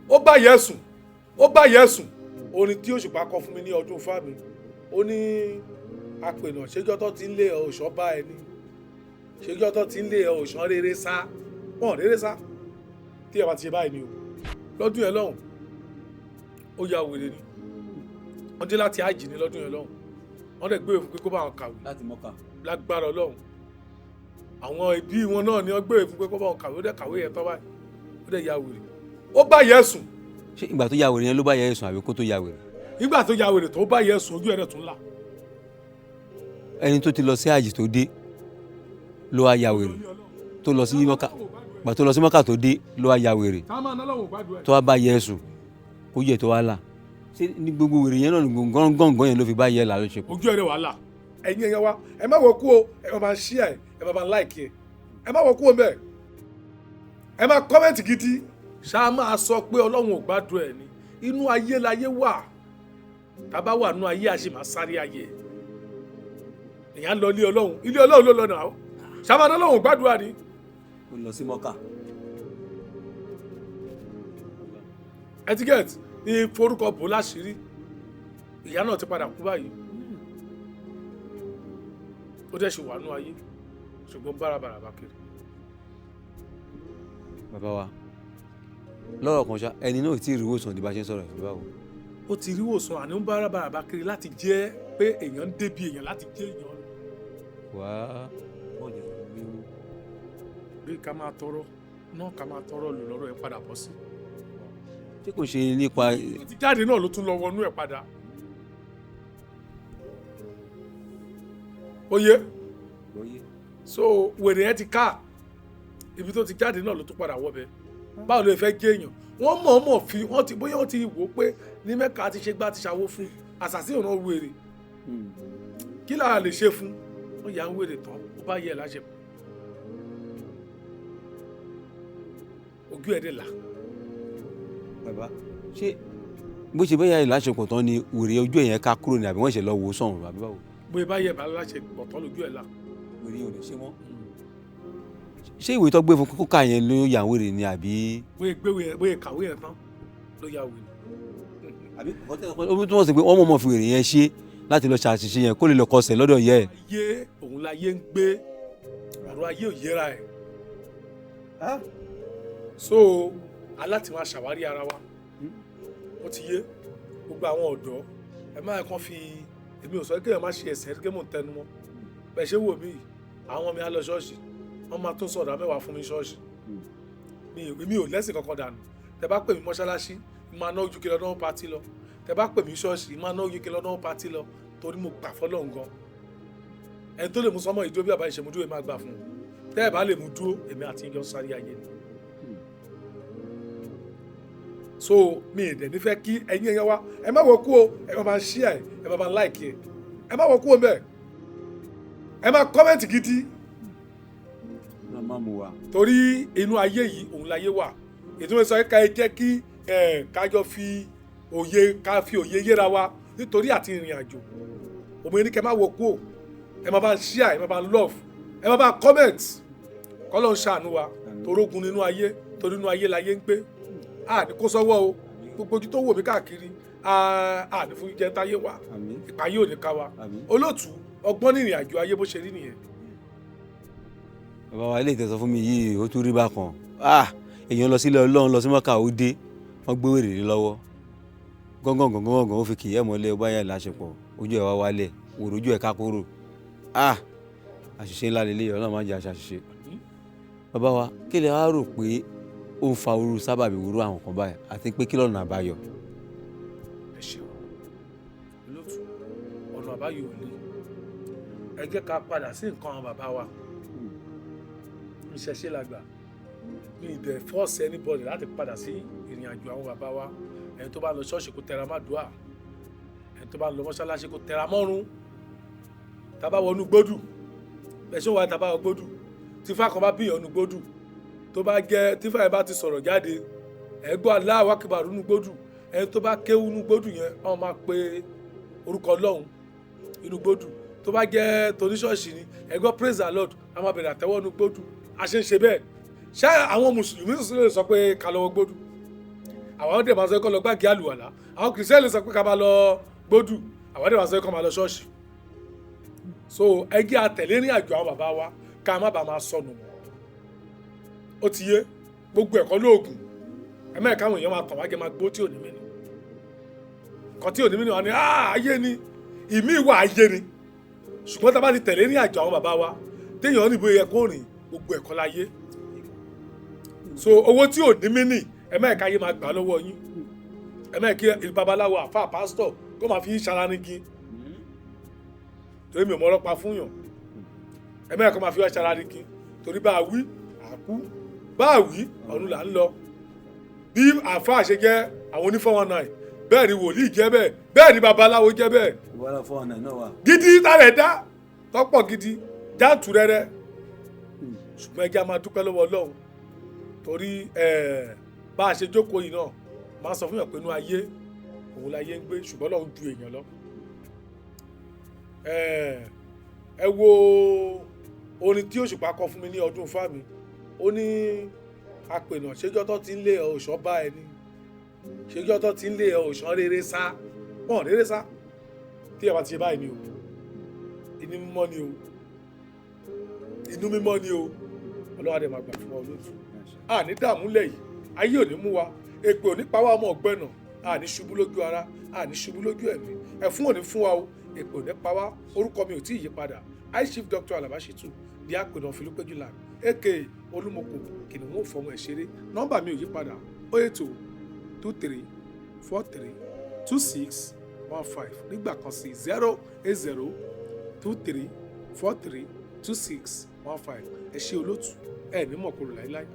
Ó bá yẹ sùn, ó bá yẹ sùn. Orin tí Òṣùpá kọ fún mi ní ọdún fáàmì, ó ní apènà ṣéjọ́ tó ti ń lé òṣọ́ bá ẹni, ṣéjọ́ tó ti ń lé òṣọ́ rere sá, wọn rere sá. Tí ẹ bá ti ṣe báyìí ni o. Lọ́dún yẹn lọ́hùn, ó ya wèrè ni. Wọ́n dé láti àjì ní lọ́dún yẹn lọ́hùn, wọ́n dẹ̀ gbé fún pé kó bá wọn kàwé. Láti Mọ́kà. Lágbára Ọlọ́run, àwọn ẹbí wọn náà ni wọ́n gbé fún pé kó bá wọn kàwé. Ó dẹ̀ kàwé yẹn tán báyìí, ó dẹ̀ ya wèrè, ó bá yẹ sùn. Ṣé ìgbà tó ya wèrè yẹn ló bá yẹ sùn àbí kó tó ya wèrè? Nígbà tó ya wèrè tó bá yẹ sùn, ojú ẹ̀ dẹ̀ tún là. Ẹni tó ti lọ sí àjì tó dé ló wá ya wèrè, tó lọ sí Mọ́kà, ìgbà tó lọ sí Mọ́kà tó dé ló wá ya wèrè, tó wá bá yẹ sùn kó yẹ tó wá là. Ṣé ní gbogbo wèrè yẹn náà ní gángan yẹn ló fi bá yẹ là ló ṣe? Ojú ẹ̀ dẹ̀ wà là. Ẹ̀yin ẹ̀yẹ wa, ẹ má wọ kú o. Ẹ máa share, ẹ máa like, ẹ má wọ kú o mbẹ. Ẹ máa comment gidi. Ṣá máa sọ pé Ọlọ́run ò gbádùn ẹ̀ ní inú ayé láyé wà. Tábà wà nú ayé, àṣì máa sáré ayé. Èèyàn lọ ilé Ọlọ́run, ilé Ọlọ́run ló lọ náà. Ṣá máa ní Ọlọ́run ò gbàdúrà ni. Ó lọ sí Mọ́kà. Etiquette ní forúkọ bò láṣìírí. Ìyá náà ti padà kú báyìí, ó dẹ̀ ṣì wà nú ayé, ṣùgbọ́n bárabàrà bá kiri. Bàbá wa, lọ́rọ̀ kan ṣá, ẹni náà tí ì rí ìwòsàn di bá ṣe ń sọ̀rọ̀ ẹ̀ báwo? Ó ti rí ìwòsàn, àní ń bárabàrà bá kiri láti jẹ́ pé èèyàn ń débi èèyàn láti jẹ́ èèyàn. Wá. Bí ká máa tọrọ náà, ká máa tọrọ lò lọ́rọ̀ ẹ̀ padà bọ́ sí. Ṣé kò ṣe nípa. Ó ti jáde náà ló tún lọ wọnú ẹ̀ padà. Oyè so wèrè ẹ ti ká ibi tó ti jáde náà ló tún padà wọbẹ̀. Báwo ló fẹ́ gé èèyàn? Wọ́n mọ̀ọ́mọ̀ fi wọ́n ti bóyá wọ́n ti wò ó pé ní Mẹ́ka ti ṣe gbá ti ṣàwó fún àṣàsí ọ̀nà wèrè, kí lára lè ṣe fún wọ́n yà ń wèrè tán. Ó bá yẹ láṣẹ ojú ẹ̀ dẹ̀ là. Bàbá, ṣé bó ṣe bẹ́yà ìláṣepọ̀ tán ni wèrè ojú ẹ̀yẹn ká kúrò ní, àbí wọ́n ṣe lọ wò ó sàn, àbí báwo? Bóyá bá yẹ bá láṣẹ pọ̀ tán lójú ẹ̀ là. Wèrè ò lè ṣe mọ́. Ṣé ìwé tó gbé fún kókà yẹn ló yà ń wèrè ni àbí? Bóyá gbéwèé, bóyá kàwé yẹn tán ló yà wèrè. Àbí ó túmọ̀ sí pé wọ́n mọ̀ọ́mọ̀ fi wèrè yẹn ṣe láti lọ ṣàṣìṣe yẹn kó lè lọ kọsẹ̀ lọ́dọ̀ yẹ ẹ̀? Ayé òun láyé ń gbé, ọ̀rọ̀ ayé ò yẹra ẹ̀. So aláti máa ṣàwárí ara wa. Ó ti yé gbogbo àwọn ọ̀dọ́. Ẹ má kàn fi èmi ò sọ kéèyàn má ṣe ẹ̀sìn ẹ̀, mò ń tẹnu mọ́ bẹ́ẹ̀. Ṣé wò mí yìí, àwọn mi á lọ ṣọ́ọ̀ṣì, wọ́n máa tún sọ̀dọ̀ mẹ́wàá fún mi ṣọ́ọ̀ṣì. Mi ò lẹ́sìn kankan dànù. Tẹ bá pè mí mọ́ṣáláṣí, máa ná ojú kí lọ náà pátí lọ. Tẹ bá pè mí ṣọ́ọ̀ṣì, máa ná ojú kí lọ náà pátí lọ, torí mo gbà fọlọ́run gan. Ẹni tó lè mú sọmọ ìdúró bí àbá ìṣèmúdúró, èmi máa gbà fún un. Tẹ́ ẹ bá lè mú dúró, èmi àti ìjọ sáré ayé ni. So mi ì dẹ̀ nífẹ̀ẹ́ kí ẹ̀yin ẹ̀yẹ wa, ẹ má wọ kú o. Ẹ má máa share, ẹ má máa like, ẹ má wọ kú o mbẹ. Ẹ má comment gidi. Má mú wa. Torí inú ayé yìí òun láyé wà. Ètò ìsọ ká ẹ jẹ́ kí ẹ kájọ fi òye, ká fi òye yéra wa nítorí àti ìrìn àjò òmìnir ní kẹ má wọ kú o. Ẹ má bá ń share, ẹ má bá ń love, ẹ má bá ń comment. Kọ́lọ́ ń ṣàánú wa, torógun nínú ayé, torí inú ayé láyé ń gbé. A ní kó sọ́wọ́ o. Gbogbo ojú tó wò mí káàkiri, a ní fún jẹ́ táyé wa. Ìpáyé ò ní ká wa. Olóòtú ọgbọ́n ní ìrìn àjò ayé bó ṣe rí nìyẹn. Bàbá wa, ilé ìtẹ̀sọ́ fún mi yìí, ó tún rí bákan. Èèyàn lọ sílé Ọlọ́run, lọ sí Mọ́kà, ó dé, wọ́n gbé wèrè lé lọ́wọ́ gángan gángan gángan, ó fi kì í ẹ̀ mọ́lẹ̀, ó bá yà láṣepọ̀, ojú ẹ̀ wá wálẹ̀, wòrò ojú ẹ̀ ká kúrò. Àṣìṣe ńlá lélẹ́yìí, Ọlọ́run má jẹ́ àṣàṣìṣe. Bàbá wa, kí lè wá rò pé ó ń fa orú sábàbí wúrú àwọn kan báyìí, àti pé kí lọ́nà àbáyọ? Ẹ ṣeun, olóòtú. Ọ̀nà àbáyọ ò le. Ẹ jẹ́ ká padà sí nǹkan àwọn bàbá wa. Ìṣẹ̀ṣe làgbà. Mi ì dẹ̀ force anybody láti padà sí ìrìn àjò àwọn bàbá wa. Ẹni tó bá lọ ṣọ́ọ̀ṣì, kó tẹra má dùà. Ẹni tó bá lọ mọ́ṣáláṣí, kó tẹra mọ́run. Tá bá wọnú gbódù bẹ́ẹ̀ ṣé wàá, tá bá wọ gbódù, tí fákan bá bíyàn nú gbódù, tó bá jẹ́ tí fáyẹ̀ bá ti sọ̀rọ̀ jáde, ẹ gbọ́ Allahu Akbar nú gbódù. Ẹni tó bá kéwú nú gbódù yẹn, wọ́n máa pe orúkọ Ọlọ́run inú gbódù. Tó bá jẹ́ toníṣọ́ọ̀ṣì ni, ẹ gbọ́ "Praise the Lord", a máa bẹ̀rẹ̀ àtẹ́wọ́ nú gbódù. A ṣe ń ṣe bẹ́ẹ̀. Ṣé àwọn mùsùlùmí sì lè sọ pé ká lọ́wọ́ gbódù? Àwọn dẹ̀ máa sọ kọ́ lọ gbàgé àlùwàlà. Àwọn kìrìsìtẹ́nì sọ pé ká máa lọ gbódù, àwọn dẹ̀ máa sọ kọ́ máa lọ ṣọ́ọ̀ṣì. So ẹ jẹ́ àtẹ̀lé ní àjò àwọn bàbá wa ká má bàa máa sọnù mọ́. Ó ti yé, gbogbo ẹ̀kọ́ lóògùn. Ẹ mẹ́ẹ̀ká àwọn èèyàn máa tàn wá jẹ, máa gbó tí ò ní mí ni, kan tí ò ní mí ni wà ní ayé ni ìmí ìwà ayé ni. Ṣùgbọ́n tá a bá ti tẹ̀lé ní àjò àwọn bàbá wa, téèyàn ní bóyá kó rìn, gbogbo ẹ̀kọ́ láyé. So owó tí ò ní mí nì, ẹ mẹ́ẹ̀ká ayé máa gbà lọ́wọ́ yín. Ẹ mẹ́ẹ̀kí babaláwo, àfáà, pásítọ̀ kó máa fi yín ṣara nígi, torí mi ò mọ ọlọ́pàá fún yàn. Ẹ mẹ́ẹ̀kọ́ máa fi wá ṣara nígi, torí bá a wí àkú, bá a wí ọ̀run là ń lọ. Bí àfáà ṣe jẹ́ àwọn oní 419, bẹ́ẹ̀ ni wòlíì jẹ́ bẹ́ẹ̀, bẹ́ẹ̀ ni babaláwo jẹ́ bẹ́ẹ̀. Wàhálà 419 náà wà. Gidi tààrẹ̀ dá tọ́pọ̀ gidi jáàtú rẹ́rẹ́. Ṣùgbọ́n ẹ jẹ́ a máa dúpẹ́ lọ́wọ́ Ọlọ́run, torí bá a ṣe jókòó yìí náà, máa sọ fún yàn pé inú ayé òun láyé ń gbé, ṣùgbọ́n Ọlọ́run ju èèyàn lọ. Ẹ wo orin tí Òṣùpá kọ fún mi ní ọdún fámi, ó ní apènà ṣéjọ́ tó ti ń lé òṣọ́ bá ẹni, ṣéjọ́ tó ti ń lé òṣọ́ rere sá, wọ́n rere sá. Tí ẹ bá ti ṣe báyìí ni o, inú mímọ́ ni o, inú mímọ́ ni o. Ọlọ́wà dẹ̀ máa gbà fún wa olóòtú. A ní dààmú lẹ̀ yìí, ayé ò ní mú wa, èpè ò ní pa wá ọmọ ọ̀gbẹ́nà, a ní ṣubú lójú ara, a ní ṣubú lójú ẹ̀mí, ẹ̀fún ò ní fún wa o, èpè ò ní pa wá. Orúkọ mi ò tí ì yí padà, High Chief Dr. Alaba Shittu di àpènà Filúpéjú land, aka Olúmọkò kìnìún ò fọmọ ẹ̀ ṣeré. Nọ́mbà mi ò yí padà, 08023432615. Nígbà kan sí, 08023432615. Ẹ ṣé olóòtú, ẹ ní mọ̀kúrò láíláí.